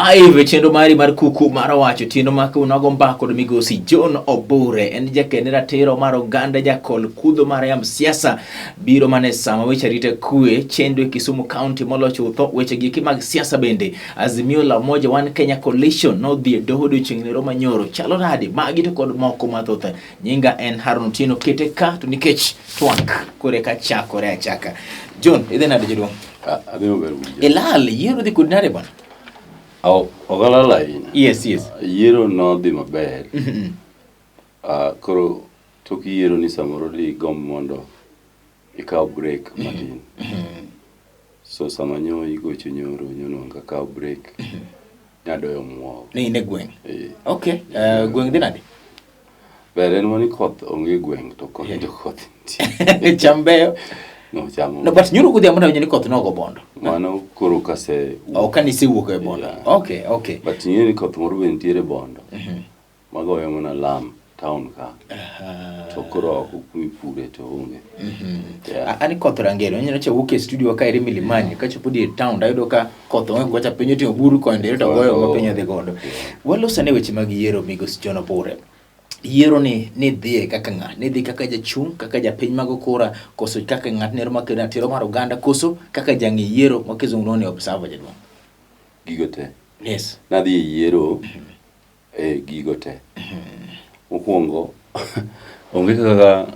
Live e chenro mari mar kuku mar wacho tieno ma kawuono wago mbaka kod migosi John Obure en jakend ratiro mar oganda jakol kudho mar yamb siasa biro mana e sama weche arita kwe chendo e Kisumu County molo chutho weche gieki mag siasa bende Azimio la Umoja One Kenya Coalition nodhi e doho odiochieng' lero manyoro chalo nade magi to kod moko mathoth nyinga en Haron Otieno kete ka to nikech twak kore ka chakore achaka John idhi nade jaduong' Ah, adhi maber winjo. Ilal yiero dhi kod nade bwana Ok alal ahinya. Yes. Yiero nodhi maber. Ah, koro tok yiero ni samoro digomb mondo ikaw break matin. So sama nyo igocho nyoro nyo nwang' akaw break. Nyadoyo muogo. Ne in e gweng'. Eh. Okay, gweng' dhi nade? Ber en mana ni koth onge e gweng' to koni to koth nitie. Cham beyo. No cham. No, but nyoro godhiambo nawinjo ni koth nogo Bondo. Mano koro kase Oh, ka nisewuok e Bondo. Yeah. Okay. But ing'e ni koth moro be nitiere Bondo. Magoyo mana lam town ka. To koro oko kumipure to onge. Yeah. Ani koth Rangeri, onyalo cha wuok e studio ka ere Milimani, kachopo dier town tayudo ka koth onge kocha piny oting'o buru koni to goyo ma piny odhi godo. Walos ane weche mag yiero migosi John Obure. Yiero ni nidhiye kaka ng'a? Nidhi kaka jachung', kaka japiny mago kura, koso kaka ng'at nero makedo ratiro mar oganda, koso kaka jang'i yiero ma kizungu luongo ni observer jaduong'? Gigo te. Yes. Nadhi e yiero e gigo te. Mokwongo, onge kaka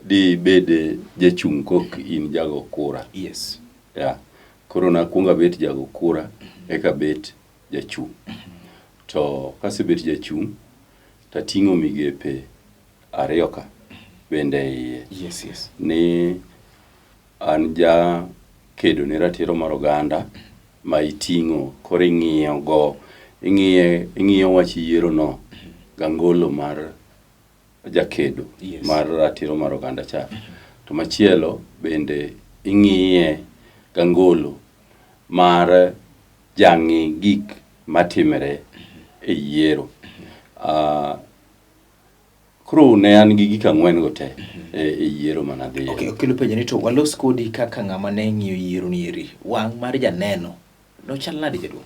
dibed jachung' kok in jago kura. Yes. Yeah. Koro nakwongo abet jago kura, eka abet jachung'. To kasebet jachung', tating'o migepe ariyo ka bende e iye. Yes. Ni an ja kedo ne ratiro mar oganda ma iting'o koro ing'iyo go ing'iye ing'iyo wach yiero no gangolo mar jakedo Yes. mar ratiro mar oganda cha. To machielo bende ing'iye gangolo mar jang'i gik matimre e yiero. Koro ne an gi gik ang'wen go te e yiero mane adhiye. Okay, okelo penjo ni to walos kodi kaka ng'ama ne ng'iyo yiero ni eri. Wang' mar janeno nochal nade jaduong'?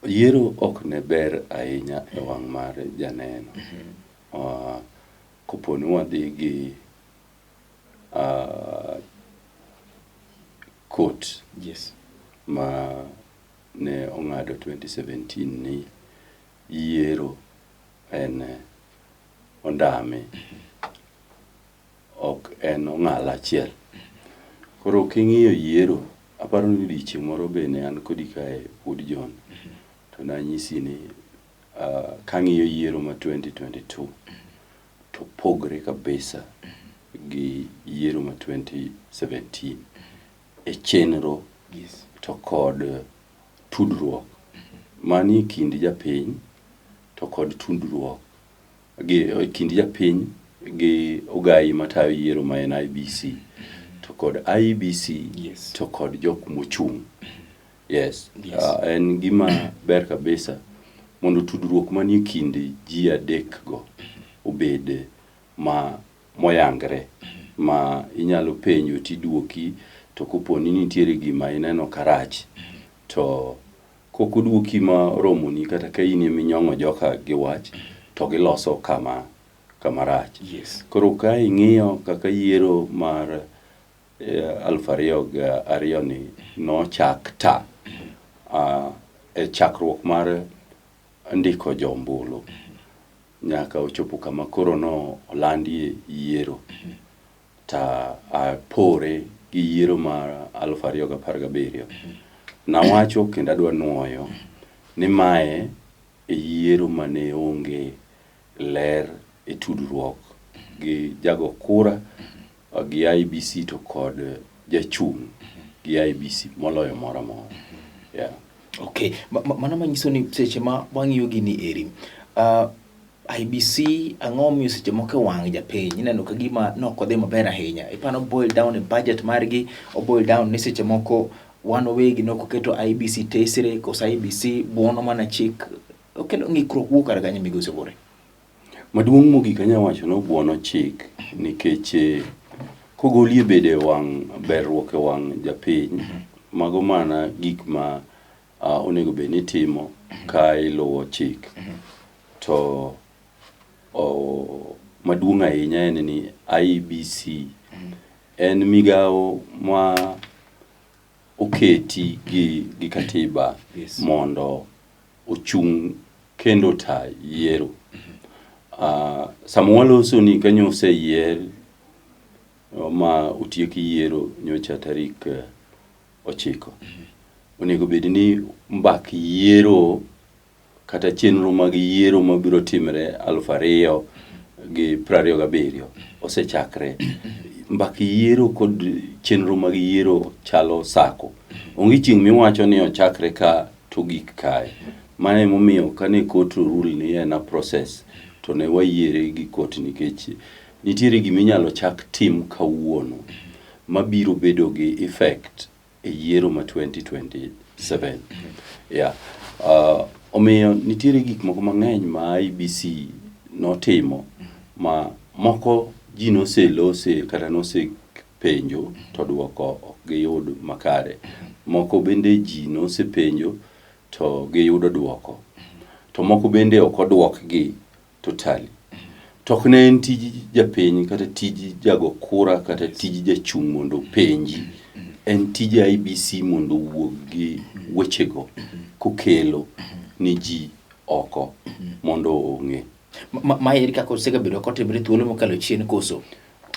Yiero ok ne ber ahinya e wang' mar janeno. Kopo ni wadhi gi court Yes. ma ne ong'ado 2017 ni yiero en ondame ok en ong'ala achiel. Koro king'iyo yiero, aparo ni odiochieng' moro be ne an kodi kae wuod John, to nanyisi ni kang'iyo yiero ma 2022 to pogre kabisa gi yiero ma 2017 e chenro Yes. to kod tudruok manie kind japiny to kod tudruok gi e kind japiny gi ogai matayo yiero ma en IEBC to kod IEBC Yes. to kod jok mochung'. Yes. Yes. En gima ber kabisa mondo tudruok manie kind ji adek go obed ma moyangre ma inyalo penjo tiduoki to kopo ni nitiere gima ineno karach to kok oduoki ma oromoni kata ka in ema inyong'o joka gi wach to giloso kama rach. Yes. Koro ka ing'iyo kaka yiero mar 2002 ni nochak ta e chakruok mar ndiko jo ombulu nyaka ochopo kama koro no olandie yiero ta apore gi yiero mar 2017. Nawacho kendo adwa nuoyo ni mae e yiero mane onge ler e tudruok gi jago kura gi IEBC to kod jachung' gi IEBC moloyo moro amora. Yeah. Okay, mano manyiso ni seche ma wang'iyo gini eri, IEBC ang'o miyo seche moko e wang' japiny ineno ka gima nok odhi maber ahinya. Ipano boil down e budget margi, o boil down ni seche moko wan wawegi nok oketo IEBC tesre, koso IEBC buono mana chik. Okelo ng'ikruok wuok kar kanyo migosi Obure. Maduong' mogik anyalo wacho ni obuono chik nikech kogolie bede e wang' berruok e wang' japiny. Mago mana gik ma onego bed ni itimo ka iluwo chik. To maduong' ahinya en ni IEBC en migawo ma oketi gi katiba mondo ochung' kendo ota yiero. Sama waloso ni kanyo oseyier ma otiek yiero nyocha tarik 9. Onego bed ni mbak yiero kata chenro mag yiero mabiro timre 2027 osechakre. Mbak yiero kod chenro mag yiero chalo sako. Onge chieng' miwacho ni ochakre ka to gik kae. Mano emomiyo kane court rule ni en a process to ne wayiere gi court nikech nitiere gima inyalo chak tim kawuono mabiro bedo gi effect e yiero ma 2027. Yeah. Omiyo nitiere gik moko mang'eny ma IEBC notimo ma moko ji noselose kata nosepenjo to duoko ok giyud makare. Moko bende ji nosepenjo to giyudo duoko. To moko bende ok oduokgi totally. To ok ne en tij japiny kata tij jago kura kata tij jachung' mondo openji. En tij IEBC mondo owuog gi wechego kokelo ni ji oko mondo ong'e. Ma eri kaka osegabedo kotimre thuolo mokalo chien koso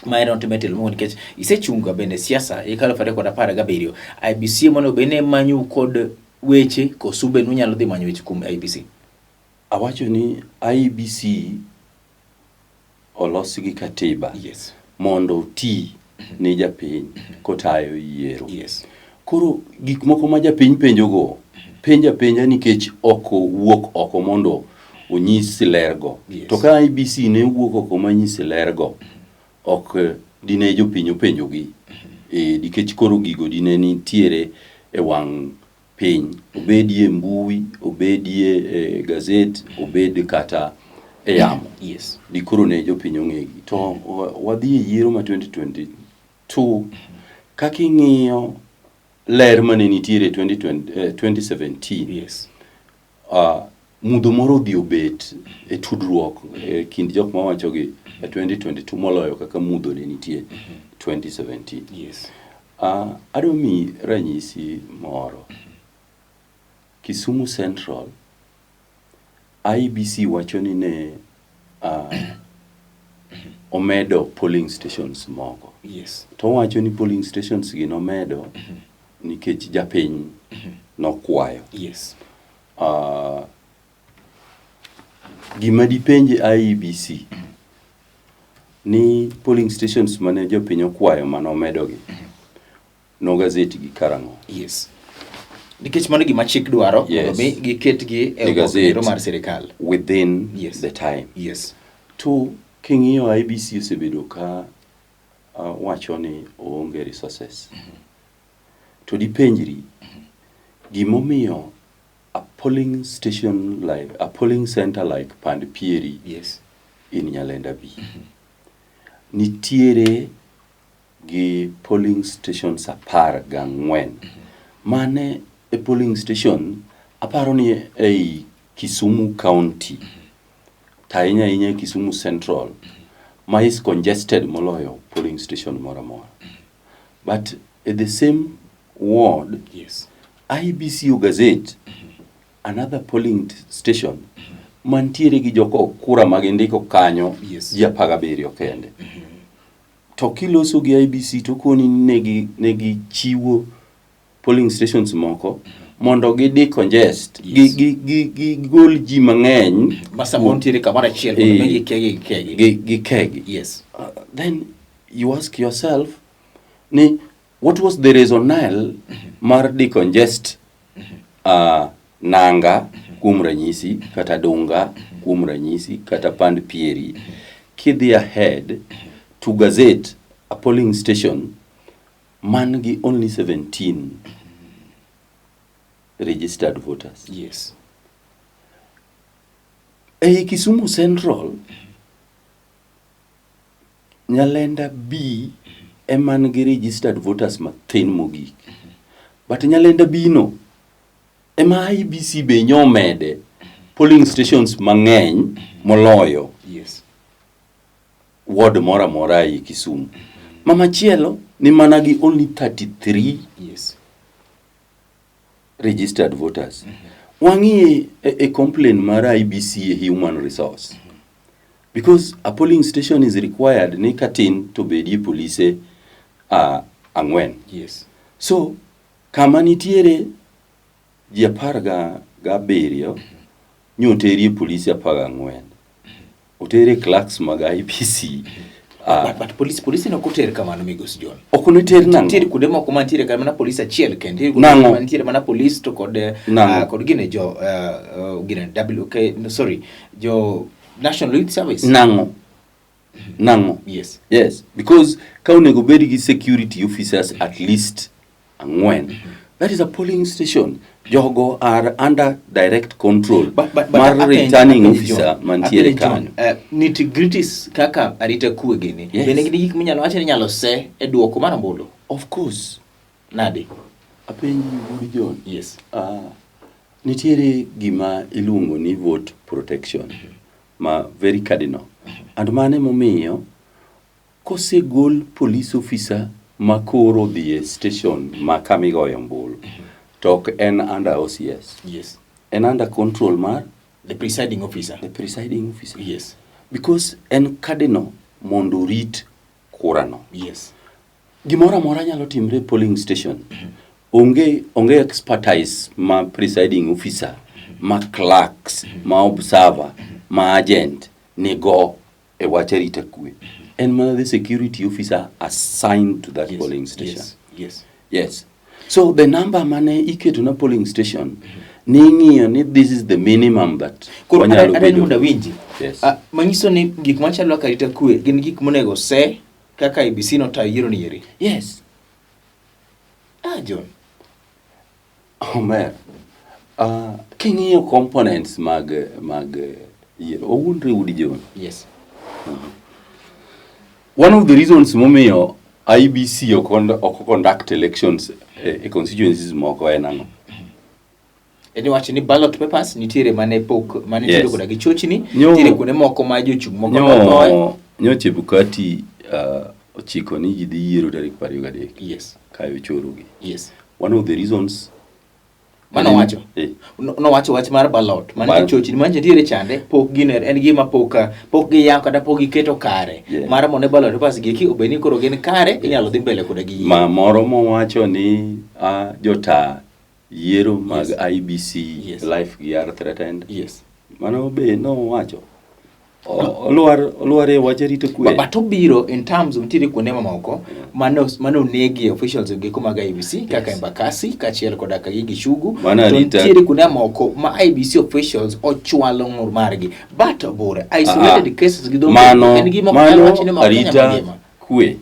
ma eri notime telo mokwongo nikech isechunga bende siasa e 2017 IEBC mondo bed ni manyo kod weche koso bende unyalo dhi manyo weche kuom IEBC? Awacho ni IEBC olos gi katiba mondo oti ni japiny kotayo yiero. Koro gik moko ma japiny penjogo, penjo apenja nikech ok owuok oko mondo onyis lergo. To ka IEBC ne owuok oko manyis lergo, ok dine jopiny openjogi. Nikech koro gigo dine nitiere e wang' piny, obedie mbui, obedie e gazet, obed kata e yamo. Dikoro ne jopiny ong'egi. To wadhi e yiero ma 2022, kaka ing'iyo ler mane nitiere 2017, mudho moro odhi obet e tudruok e kind jok mawacho gi e 2022 moloyo kaka mudho ne nitie 2017. Adwa miyi ranyisi moro. Kisumu Central, IEBC wacho ni ne omedo polling stations moko. To owacho ni polling stations gi nomedo nikech japiny nokwayo. Gima dipenj IEBC ni polling stations mane jopiny okwayo manomedogi nogazeti gi karang'o? Nikech mano gima chik dwaro mondo mi giketgi e oboke mar sirikal within the time. To king'iyo IEBC osebedo ka wacho ni oonge resources. To dipenjri gimomiyo a polling station like a polling center like Pand Pieri in Nyalenda B nitiere gi polling stations 14. Mane e polling station aparo ni ei Kisumu County to ahinya ahinya Kisumu Central ma is congested moloyo polling station moro amora. But at the same ward, IEBC o gazette another polling station mantiere gi joko kura ma gindiko kanyo ji 17 kende. To kiloso gi IEBC to koni negi chiwo polling stations moko mondo gi decongest, gi gol ji mang'eny ma samoro nitiere kamoro achiel mondo mi gikegi gikegi. Gikegi. Then you ask yourself ni what was the rationale mar decongest Nanga kuom ranyisi kata Dunga kuom ranyisi kata Pand Pieri kidhi ahead to gazette a polling station man gi only 17 registered voters. Ei Kisumu Central, Nyalenda B ema nigi registered voters mathin mogik. But Nyalenda Bino ema IEBC be nyomede polling stations mang'eny moloyo ward moro amora ei Kisumu. Ma machielo ni mana gi only 33 registered voters. Wang'iye e complaint mar IEBC e human resource. Because a polling station is required ni katin to bedie polise ang'wen. So kama nitiere ji 17 nyoterie polise 14. Otere clerks mag IEBC. But police no oter kamano, Migosi John. Ok noter nang'o? Nitiere kuonde moko mantiere kata mana police achiel kende. Nitiere kuonde Nang'o? moko mantiere mana police to kod Nang'o? Kod gine jo gine WK, no, sorry, jo National Youth Service. Nang'o? Nang'o? Yes, because ka onego bed gi security officers at least ang'wen. That is a polling station. Jogo are under direct control But mar returning apenjo officer John, mantiere apenjo John, kanyo. Nitty-gritties kaka arita kwe gini. Bende gin gik minyalo wacho ni inyalo se e duoko mar ombulu? Of course. Nadi? Apenji wuod John. Yes. Nitiere gima iluongo ni vote protection ma very cardinal. And mano emomiyo kosegol police officer ma koro odhi e station ma kama igoyo ombulu to ok en under OCS. En under control mar the presiding officer. The presiding officer. Yes. Because en cardinal mondo orit kurano. Yes. Gimoro amora nyalo timre e polling station. Onge expertise ma presiding officer, ma clerks, ma observer, ma agent nigo e wach arita kwe. En mana the security officer assigned to that polling station. Yes. Yes. Yes. So the number mane iketo na polling station ning'iyo ni this is the minimum that Koro wanyalo adwa ni bedo. mondo awinji. Yes. Manyiso ni gik machalo kaka arita kwe gin gik monego se kaka IEBC notayo yiero ni eri. Yes. John. Omer. King'iyo components mag yiero, owuondre udi John. Yes. One of the reasons momiyo IEBC ok conduct elections e constituencies moko en ang'o? En wacho ni ballot papers nitiere mane pok mane nitiere Yes. koda gi chochni, Nyo- nitiere kuonde moko ma jochung' moko nothoe. Nyo Chebukati ochiko ni ji dhi yiero tarik 23. Yes. Kayo chorogi. Yes. One of the reasons Mano wacho. Nowacho wach mar ballot mane chochni mane nitiere chande pok gine en gima pok giyawo kata pok giketo kare. Yeah. Mar mondo ballot papers gi eki obed ni koro gin kare inyalo dhi mbele koda gi yiero. Ma moro mowacho ni jota yiero mag Yes. IEBC Yes. life gi are threatened. Yes. Mano be nowacho. Olwar e wach arita kwe. But obiro in terms of nitiere kuonde mamoko mane onegi officials giko mag IEBC kaka Yes. Embakasi kaachiel koda ka Gichugu. Mano To arita nitiere kuonde mamoko ma IEBC officials ochwalo ng'ur margi. But Obure, isolated cases gi dho en gima ok nyal Mano wach ni ma Kenya arita mangima. kwe.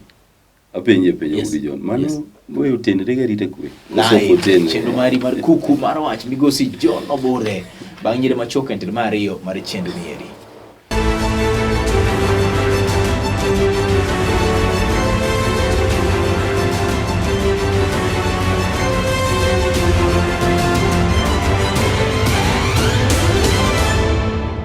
Apenje penjo Yes. Udi John. Mano Yes. we otenre gi arita kwe. Koso ok Live, otenre? chenro mari mar kuku mar wach migosi John Obure bang' nyire machuok e ndalo mar ariyo mar chenro ni eri.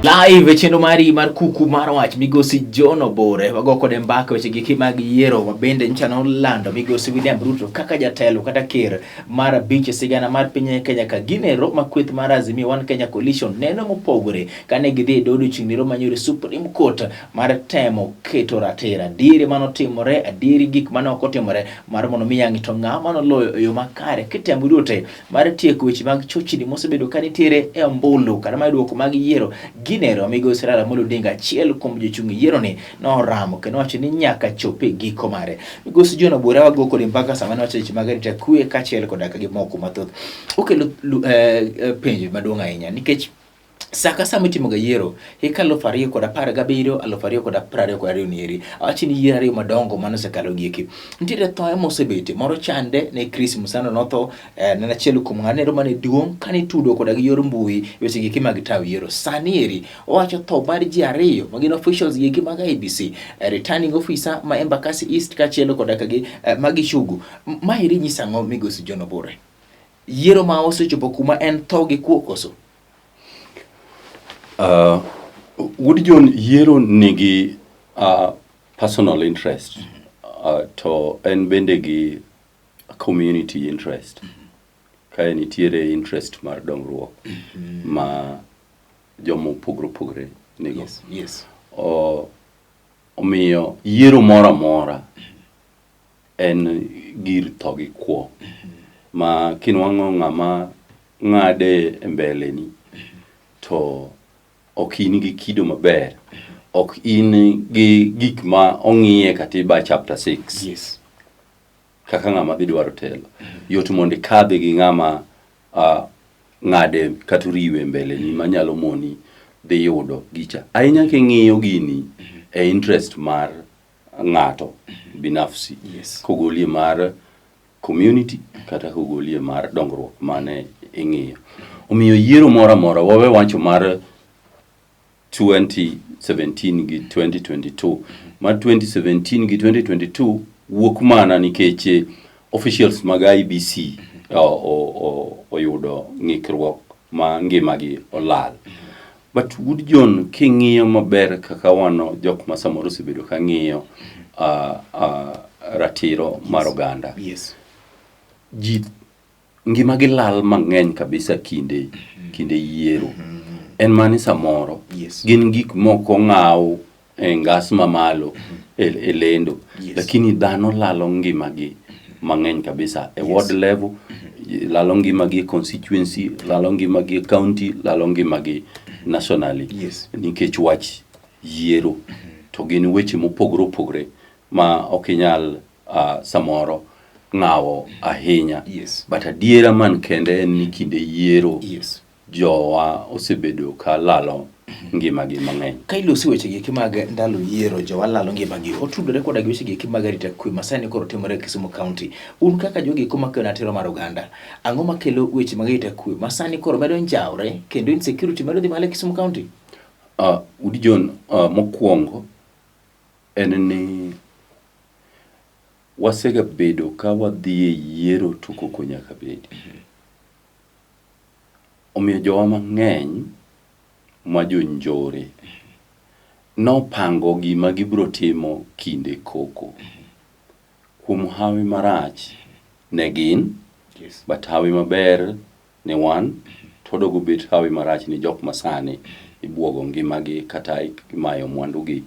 Live e chenro mari mar kuku mar wach migosi John Obure wago kode mbaka weche giki mag yiero ma bende nyocha nolando migosi William Ruto kaka jatelo kata ker mar abich e sigana mar piny Kenya ka ginero ma kweth mar Azimio One Kenya Coalition neno mopogore kane gidhi e dodo chieng' nero manyore Supreme Court mar temo keto ratiro adieri manotimore adieri gik mane ok otimore mar mondo mi yang' to ng'a manoloyo e yo makare kitemo duto mar tieko weche mag chochni mosebedo ka nitiere e ombulu kata mar duoko mag yiero ginero migosi Raila Amolo Odinga achiel kuom jochung' yiero ni noramo kendo wacho ni nyaka chop e giko mare. Migosi John Obure wago kode mbaka sama ne wacho weche mag arita kwe kaachiel koda ka gimoko mathoth. Okelo penjo maduong' ahinya nikech sa ka sa mitimoga yiero hik 2017, 2022 ni eri awacho ni yiero ariyo madongo mane osekalo gi eki nitiere thoe mosebete moro chande ne Chris Musando notho ne en achiel kuom ng'ano mane duong' kane itudo koda gi yor mbui weche gi eki mag tayo yiero sani eri owacho tho mar ji ariyo ma gin officials gi eki mag IEBC returning officer ma Embakasi East kaachiel koda ka gi ma Gichugu. Ma eri nyiso ang'o migosi John Obure? Yiero ma osechopo kuma en tho gi kuo koso? Wuod John, yiero nigi personal interest to en bende gi community interest. Kae nitiere interest mar dongruok ma joma opogore opogore nigo. Omiyo yiero moro amora en gir tho gi kwo ma kinwang'o ng'ama ng'ade e mbeleni to ok in gi kido maber, ok in gi gik ma ong'iye katiba chapter 6 kaka ng'ama dhi dwaro telo. Yot mondo ikadhi gi ng'ama ng'ade kata oriwe e mbeleni manyalo moni dhi yudo gicha. Ahinya king'iyo gini e interest mar ng'ato binafsi kogolie mar community kata kogolie mar dongruok mane ing'iyo. Omiyo yiero moro amora wawe wacho mar 2017 gi 2022. Mar 2017 gi 2022 wuok mana nikech officials mag IEBC oyudo ng'ikruok ma ngimagi olal. But Wuod John, king'iyo maber kaka wano jok ma samoro osebedo ka ng'iyo ratiro mar oganda. Ji ngimagi lal mang'eny kabisa kinde yiero. En mani samoro gin gik moko ng'aw e ngas mamalo e lendo. Lakini dhano lalo ngimagi mang'eny kabisa e ward level, lalo ngimagi e constituency, lalo ngimagi e county, lalo ngimagi nationally. Nikech wach yiero to gin weche mopogore opogore ma ok inyal samoro ng'awo ahinya. But adiera man kende en ni kinde yiero jowa osebedo ka lalo ngimagi mang'eny. Ka iloso weche gi mag ndalo yiero jowa lalo ngimagi, otudore koda gi weche gi mag arita kwe ma sani koro timore e Kisumu County. Un kaka jogi eko makelo ratiro mar oganda, ang'o makelo weche mag arita kwe ma sani koro medo njawre kendo insecurity medo dhi malo e Kisumu County? Udi John, mokwongo en ni wasega bedo ka wadhi e yiero to koko nyaka bedi. Omiyo jowa mang'eny ma jonjore nopango gima gibiro timo kinde koko. Kuom hawi marach ne gin, but hawi maber ne wan, to odogo bet hawi marach ni jok masani ibuogo ngimagi kata imayo mwandugi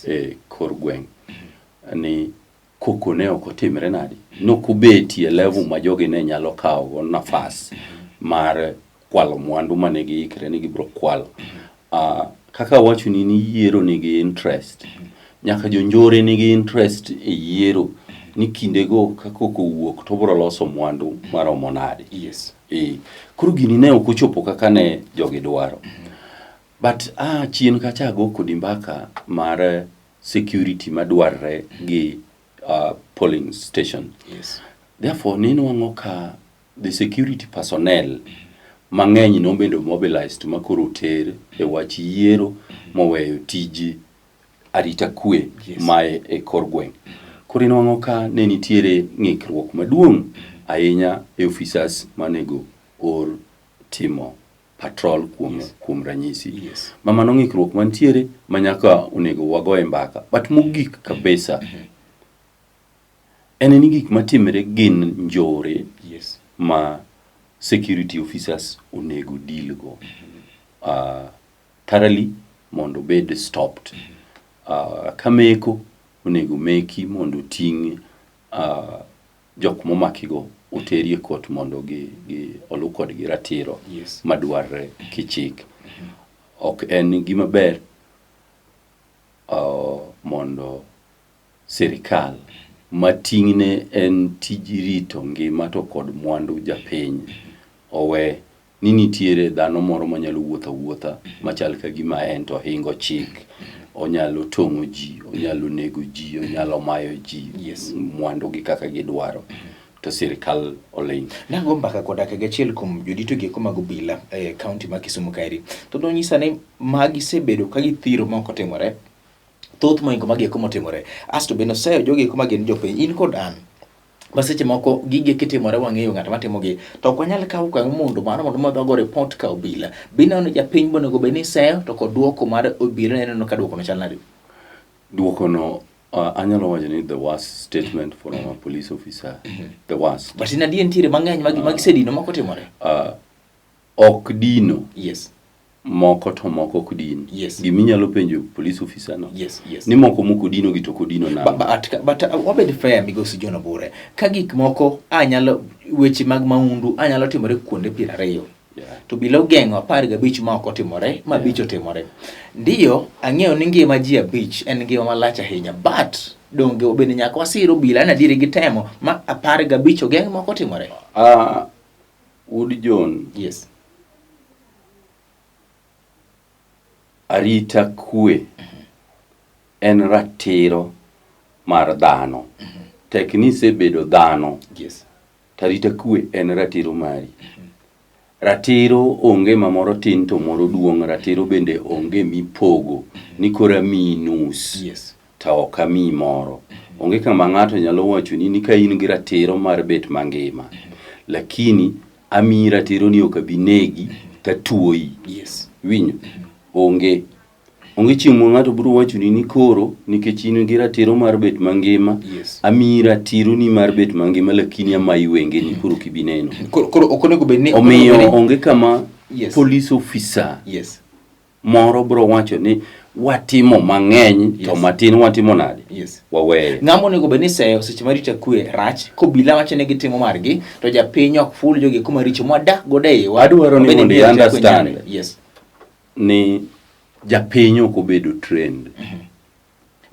e kor gweng'. Ni koko ne ok otimre nadi? Nok obetie e level ma jogi ne nyalo kawo go nafas mar kwalo mwandu mane giikre ni gibiro kwalo. Kaka awachoni ni yiero nigi interest, nyaka jonjore nigi interest e yiero ni kindego ka koko owuok to obiro loso mwandu maromo nade. Koro gini ne ok ochopo kaka ne jogi dwaro. But chien kacha ago kodi mbaka mar security madwarre gi polling station. Therefore, ninwang'o ka the security personnel mang'eny nobedo mobilized ma koro oter e wach yiero moweyo tij arita kwe ma e kor gweng'. Koro inwang'o ka ne nitiere ng'ikruok maduong' ahinya e officers manego or timo patrol kuom ranyisi. Ma mano ng'ikruok mantiere ma nyaka onego wagoye mbaka. But mogik kabisa en ni gik matimre gin njore ma security officers onego deal go thoroughly mondo obed stopped. Kameko onego meki mondo oting' jok momakigo oteri e court mondo gi olu kodgi ratiro madwarre kichik. Ok en gima ber mondo sirikal ma ting'ne en tij rito ngima to kod mwandu japiny owe ni nitiere dhano moro manyalo wuotho awuotha machal ka gima en to hingo chik, onyalo tong'o ji, onyalo nego ji, onyalo mayo ji mwandu gi kaka gidwaro to sirikal oling'. Nago mbaka koda ka achiel kuom jodito gi eko mag obila e kaunti ma Kisumu kaeri. To nonyisa ni magi sebedo ka githiro ma ok otimore. Thoth mohingo magi eko motimore. Asto bende oseyo jogi eko ma gin jopiny. In kod an. Ma seche moko gige kitimore wang'eyo ng'at matimogi to ok wanyal kawo okang' mondo mano mondo madhogo report ka obila. Be ineno ni japiny bonego bed ni seyo to kod duoko mar obila ineno ka duoko no chal nade? Duoko no anyalo wacho ni the worst statement from a police officer. The worst. But in adier nitiere mang'eny mag gisedino moko timore. Ok dino. Yes. Moko to moko ok din. Yes. Gima inyalo penjo police officer no. Yes, yes. Ni moko mok odino gi to ok odino nang'o? But wabed fair migosi John Obure. Ka gik moko anyalo weche mag maundu anyalo timore kuonde 20. Yeah. To bila ogeng'o 15 ma ok otimore, ma 5 otimore. Ndiyo, ang'eyo ni ngima ji 5 en ngima malach ahinya, but donge bende nyaka wasir obila en adieri gitemo ma 15 ogeng' ma ok otimore. Wuod John. Yes. Arita kwe en ratiro mar dhano. Tek ni isebedo dhano. Yes. To arita kwe en ratiro mari. Ratiro onge ma moro tin to moro duong', ratiro bende onge mipogo ni koro amiyi nus. Yes. To ok amiyi moro. Onge kama ng'ato nyalo wachoni ni ka in gi ratiro mar bet mangima, lakini amiyi ratiro ni ok abi negi tatuoyi. Yes. Iwinjo? Onge. Onge chieng' ma ng'ato biro wachoni ni koro nikech in gi ratiro mar bet mangima, Yes. amiyi ratiro ni mar bet mangima lakini amayi wengeni koro ok ibi neno. Koro ok onego bed ni Omiyo onge kama Yes. police officer Yes. moro biro wacho ni watimo mang'eny to Yes. matin watimo nade? Yes. Waweyo. Ng'ama onego bed ni seyo seche ma rita kwe rach kobila wacho ni gitimo margi to japiny ok ful jogi kuma richo mwadak godo e iwa. Adwaro ni Wabende mondo ni i arita kwe understand. nyalo. Yes. Ni japiny ok obedo trained.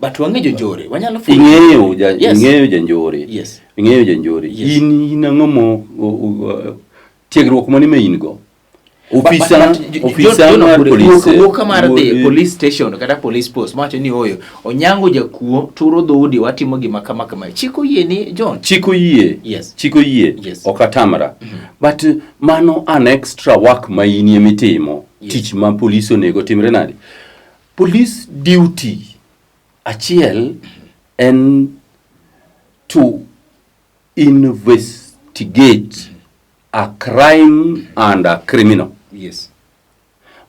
But wang'eyo jonjore, wanyalo fulo Ing'eyo ja, Yes. ing'eyo janjore. Yes. Ing'eyo janjore. Yes. In ang'o mo tiegruok mane ma in go? Ofisa, ofisa mar police. Wuok mar dhi police station kata police post mawacho ni oyo Onyango jakuo turo dhoudi watimo gima kama kama. Chik oyie ni John. Chik oyie. Yes. Chik oyie. Yes. Ok atamra. But mano an extra work ma in ema itimo. Yes. Tich ma police onego timre nade? Police duty achiel en to investigate a crime and a criminal. Yes.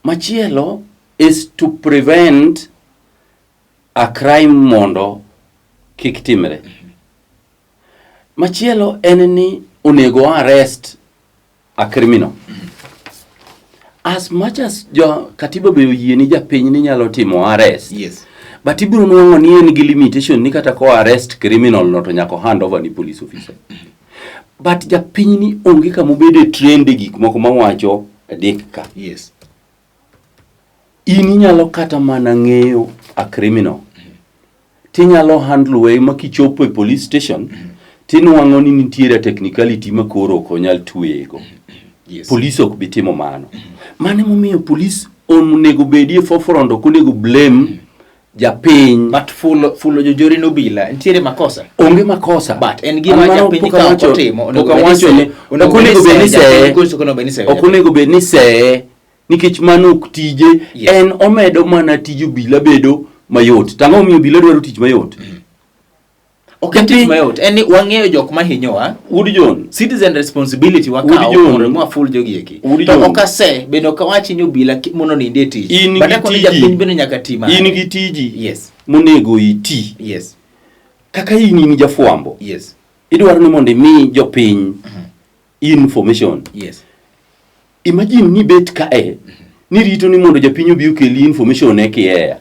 Machielo is to prevent a crime mondo kik timre. Machielo en ni onego arrest a criminal. As much as jo katiba be oyie ni japiny ni nyalo timo arrest. Yes. But ibiro nwang'o ni en gi limitation ni kata ko arrest criminal no to nyaka hand over ni police officer. But japiny ni onge kama obede trained e gik moko mawacho adek ka. Yes. In inyalo kata mana ng'eyo a criminal. Tinyalo handle we ma kichopo e police station tinwang'o ni nitiere technicality ma koro ok onyal tweyego. Yes. Police ok bi timo mano. Mano emomiyo police onego bedie forefront ok onego blame japiny. But fulo jonjore no obila nitiere makosa. Onge makosa. But en gima An mano japiny pok ka ok awacho- otimo, onego pok bed ni awacho seye. ni Onego ok bed ni onego bed ni seye, seye. japiny koso ok onego bed ni seye Ok onego bed ni seye nikech mano ok tije. Yes. En omedo mana tij obila bedo mayot. To ang'o momiyo obila dwaro tich mayot? Ok en tich mayot. En ni wang'eyo jok mahinyowa. Wuod John. Citizen responsibility wakawo Wuod John. mondo mwaful jogi eki. Wuod To John. ok ase bende ok awach ni obila mondo onindi e tich. In But gi akoni tiji. japiny bende nyaka ti mare. In gi tiji. Yes. Monego iti. Yes. Kaka in jafwambo. Yes. Idwaro ni mondo imi jopiny information. Yes. Imagine ni bet kae ni rito ni mondo japiny obi okeli information e kiea.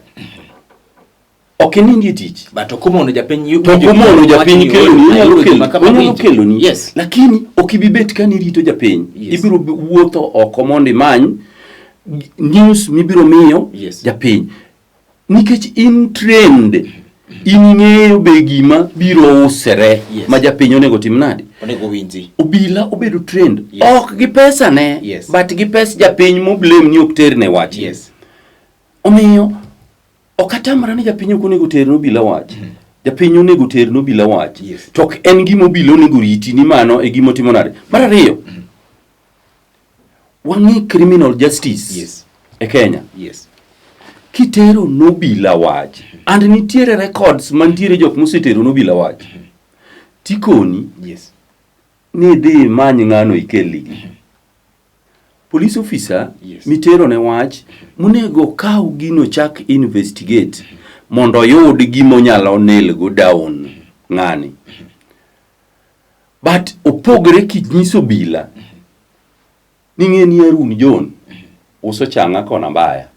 Ok inindi e tich. But ok omono japiny To ok omono japiny keloni, onyalo kelo, onyalo keloni. Yes. Lakini ok ibi bet ka nirito japiny. Yes. Ibiro wuotho oko mondo imany news mibiro miyo Yes. japiny. Nikech in trained, in ing'eyo be gima biro usere Yes. ma japiny onego tim nade. Onego winji. Obila obedo trained. Yes. Ok gi pesa ne, Yes. but gi pes japiny moblame ni ok terne wach. Yes. Omiyo ok atamra ni japiny ok onego ter ne obila wach. Japiny onego ter ne obila wach. Yes. To ok en gima obila onego riti ni mano e gima otimo nade. Mar ariyo, wang'i criminal justice Yes. e Kenya. Yes. Kitero nobila wach, and nitiere records mantiere jok mosetero nobila wach. Tikoni ni idhi imany ng'ano ikeligi. Police officer mitero ne wach monego okaw gino chak investigate mondo oyud gima onyalo nail go down ng'ani. But opogre kinyiso obila Ning'e ni Harun John uso chang'a kona mbaya.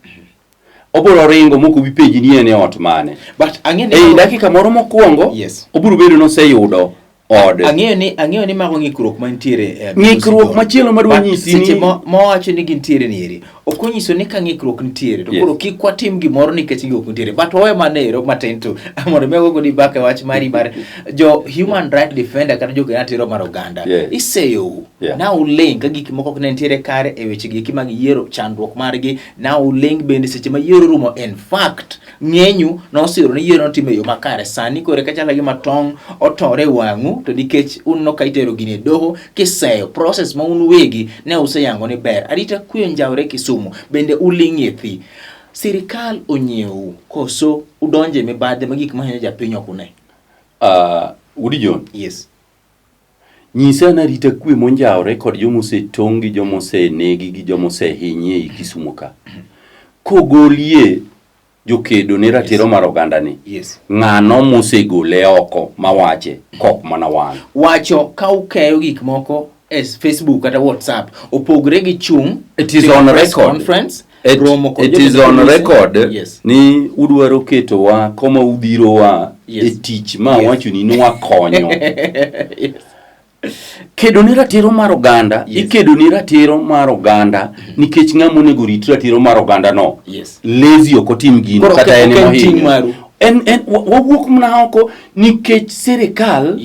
Obiro ringo mok obi penji ni en e ot mane. But ang'e ni Ei dakika moro mokwongo Yes. obiro bedo noseyudo ode. Ang'eyo ni mago ng'ikruok mantiere eh, Ng'ikruok machielo madwa But nyisi seche ni- mowacho ni gintiere nieri ok onyiso ni ka ng'ikruok nitiere to Yes. koro kik watim gimoro nikech ng'ikruok nitiere but wawe mano ero matin to mondo mi ago kodi mbaka e wach mari mar jo human right defender kata jo ratiro mar oganda Yes. iseyou Yeah. Na uling ka gik moko ok ne nitiere kare e weche gi eki mag yiero chandruok margi na uling bende seche ma yiero rumo in fact ng'enyu nosiro ni yiero notim e yo makare sani kore ka chalo gima tong' otore e wang'u to nikech un no ka itero gini e doho kiseyo process ma un wegi ne useyango ni ber arita kwe onjawre Kisumu bende uling'ie thi sirikal onyiewu koso udonje mibadhi ma gik mahinyo japiny ok une Udi John, yes Nyisa ane arita kwe monjawre kod joma osetong' gi joma osenegi gi joma osehinyi ei Kisumu ka. Kogolie jokedo ne ratiro mar oganda ni. Ng'ano mosegole oko mawache kok mana wan. Wacho ka ukeyo gik moko e Facebook kata WhatsApp opogre gi chung' It is timo on press record. conference It, romo kod it is jotend on polise. record ni udwaro ketowa koma udhirowa e tich ma wachoni ni wakonyo. Kedo ne ratiro mar oganda, ikedo ne ratiro mar oganda nikech ng'ama onego rit ratiro mar oganda no. Lazy ok otim gino Koro kata en ok ema en ting' ohinyo. maru. En wawuok mana oko nikech sirikal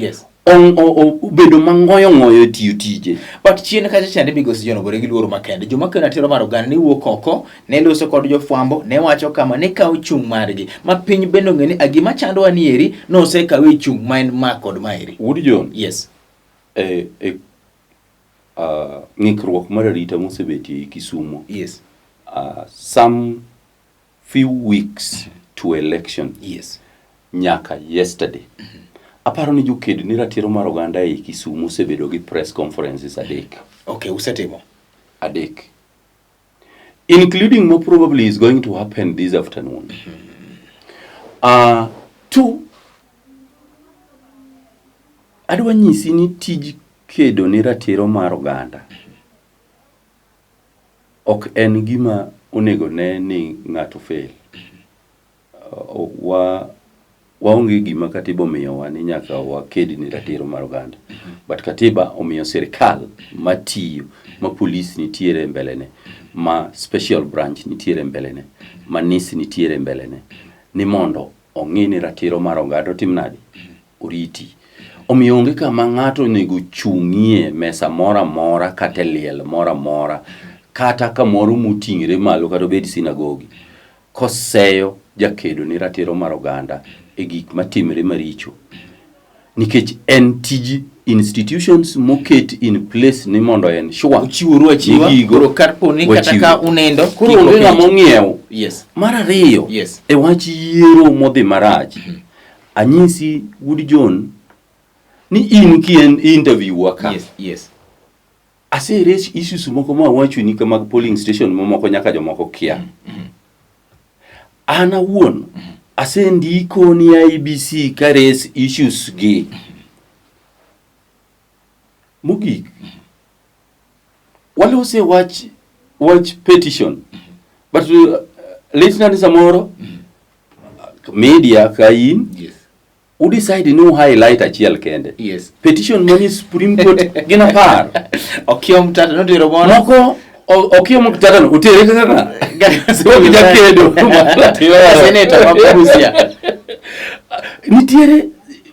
obedo mangoyo ngoyo e tiyo tije. But chien kacha chande migosi John Obore gi luoro makende. Joma kedo ratiro mar oganda ne wuok oko, ne loso kod jofwambo, ne wacho kama, ne kawo chung' margi. Ma piny bende ong'e ni a gima chandowa ni eri, nosekawe chung' ma en ma kod ma eri. Wuod John. Yes. E ng'ikruok mar arita mosebetie e Kisumu. Some few weeks to election. Nyaka yesterday. Aparo ni joked ni ratiro mar oganda ei Kisumu osebedo gi press conferences adek. Okay, usetimo. Adek. Including more probably is going to happen this afternoon. Two, adwa nyisi ni tij kedo ni ratiro mar oganda ok en gima onego ne ni ng'ato fail. Waonge gima katiba omiyowa ni nyaka waked ni ratiro mar oganda. But katiba omiyo sirikal matiyo, ma polis nitiere e mbelene, ma special branch nitiere e mbelene, ma NIS nitiere e mbelene, ni mondo ong'i ni ratiro mar oganda otim nade? Oriti. Omiyo onge kama ng'ato onego chung'ie mesa moro amora kata e liel moro amora kata kamoro moting're malo kata obed sinagogi koseyo jakedo ni ratiro mar oganda e gik matimre maricho nikech en tij institutions moket in place ni mondo ensure Uchiworu achiwa ni gigo koro kapo ni kata ka wachiwo. unindo Koro kik onge openj. ng'ama ong'iewo. Mar ariyo, e wach yiero modhi marach, anyisi Wuod John ni in kien interview wa ka. Ase raise issues moko ma awachoni ka mag polling station mamoko nyaka jomoko kia. An awuon asendiko ni IEBC ka raise issues gi. Mogik, walose wach petition. But lit na ni samoro media ka in u decide ni u highlight achiel kende. Petition mani Supreme Court gin 10. Okiyo Mtata notero moro. Moko Okiyo Mtata no otere kaka ng'a? Ok jakedo. Senator ma Busia. Nitiere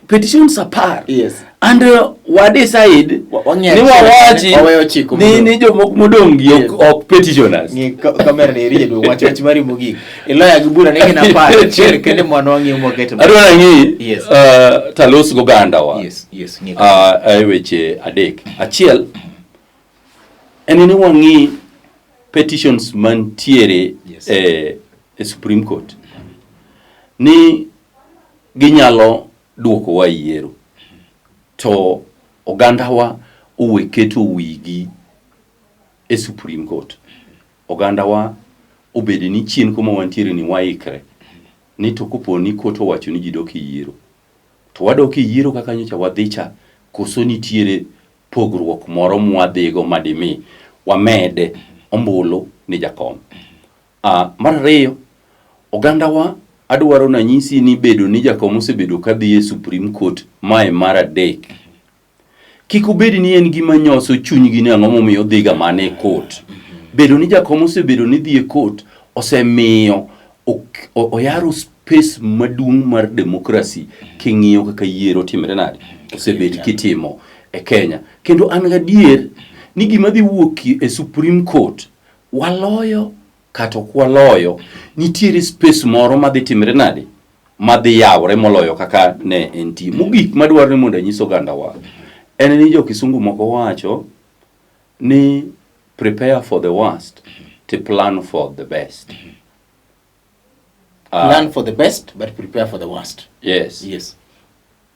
petitions 10. And wa decide Wang'eyo ni wawachi waweyo chiko ni modong'. ni jomoko modong' gi ok petitioners. Ng'i kamera ni eri jaduong' wach wach mari mogik. Iloya gi bura ni gin 10 achiel kende mwana wang'iyo mwaketo. Adwa nang'i talos goganda wa. Yes, yes, ng'i. E weche adek. Achiel en ni wang'i petitions mantiere e Supreme Court ni ginyalo duoko wa yiero. To ogandawa owe keto wigi e Supreme Court. Ogandawa obed ni chien kuma wantiere ni waikre ni to kopo ni court owacho ni ji dok e yiero to wadok e yiero kaka nyocha wadhi cha koso nitiere pogruok moro mwadhigo madimi wamed ombulu ni jakom. Mar ariyo, ogandawa adwaro nanyisi ni bedo ni jakom osebedo kadhi e Supreme Court mae mar adek. Kik obed ni en gima nyoso chunygi ni ang'o momiyo odhiga mana e court. Bedo ni jakom osebedo ni dhi e court osemiyo oyaro space maduong' mar democracy king'iyo kaka yiero timre nade osebet kitimo e Kenya. Kendo an gadier ni gima dhi wuok e Supreme Court waloyo kata ok waloyo, nitiere space moro madhi timre nade madhi yawre moloyo kaka ne entie. Mogik madwaro ni mondo anyis ogandawa en ni jo kisungu moko wacho ni prepare for the worst to plan for the best. Plan for the best but prepare for the worst. Yes. Yes.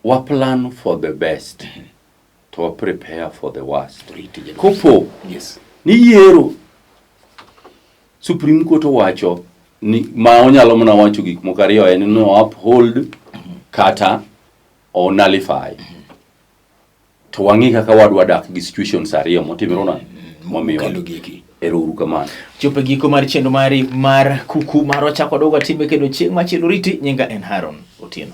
Wa plan for the best to wa prepare for the worst. Kopo Yes. ni yiero Supreme Court owacho ni ma onyalo mana wacho gik moko ariyo en ni o uphold kata o nullify. To wang'i kaka wadwa dak gi situations ariyo motimore na momiyo Kelo giki. Ero uru kamano. Chopo e giko mar chenro mari mar kuku mar wachako waduogo watime kendo chieng' machielo riti nyinga en Haron Otieno.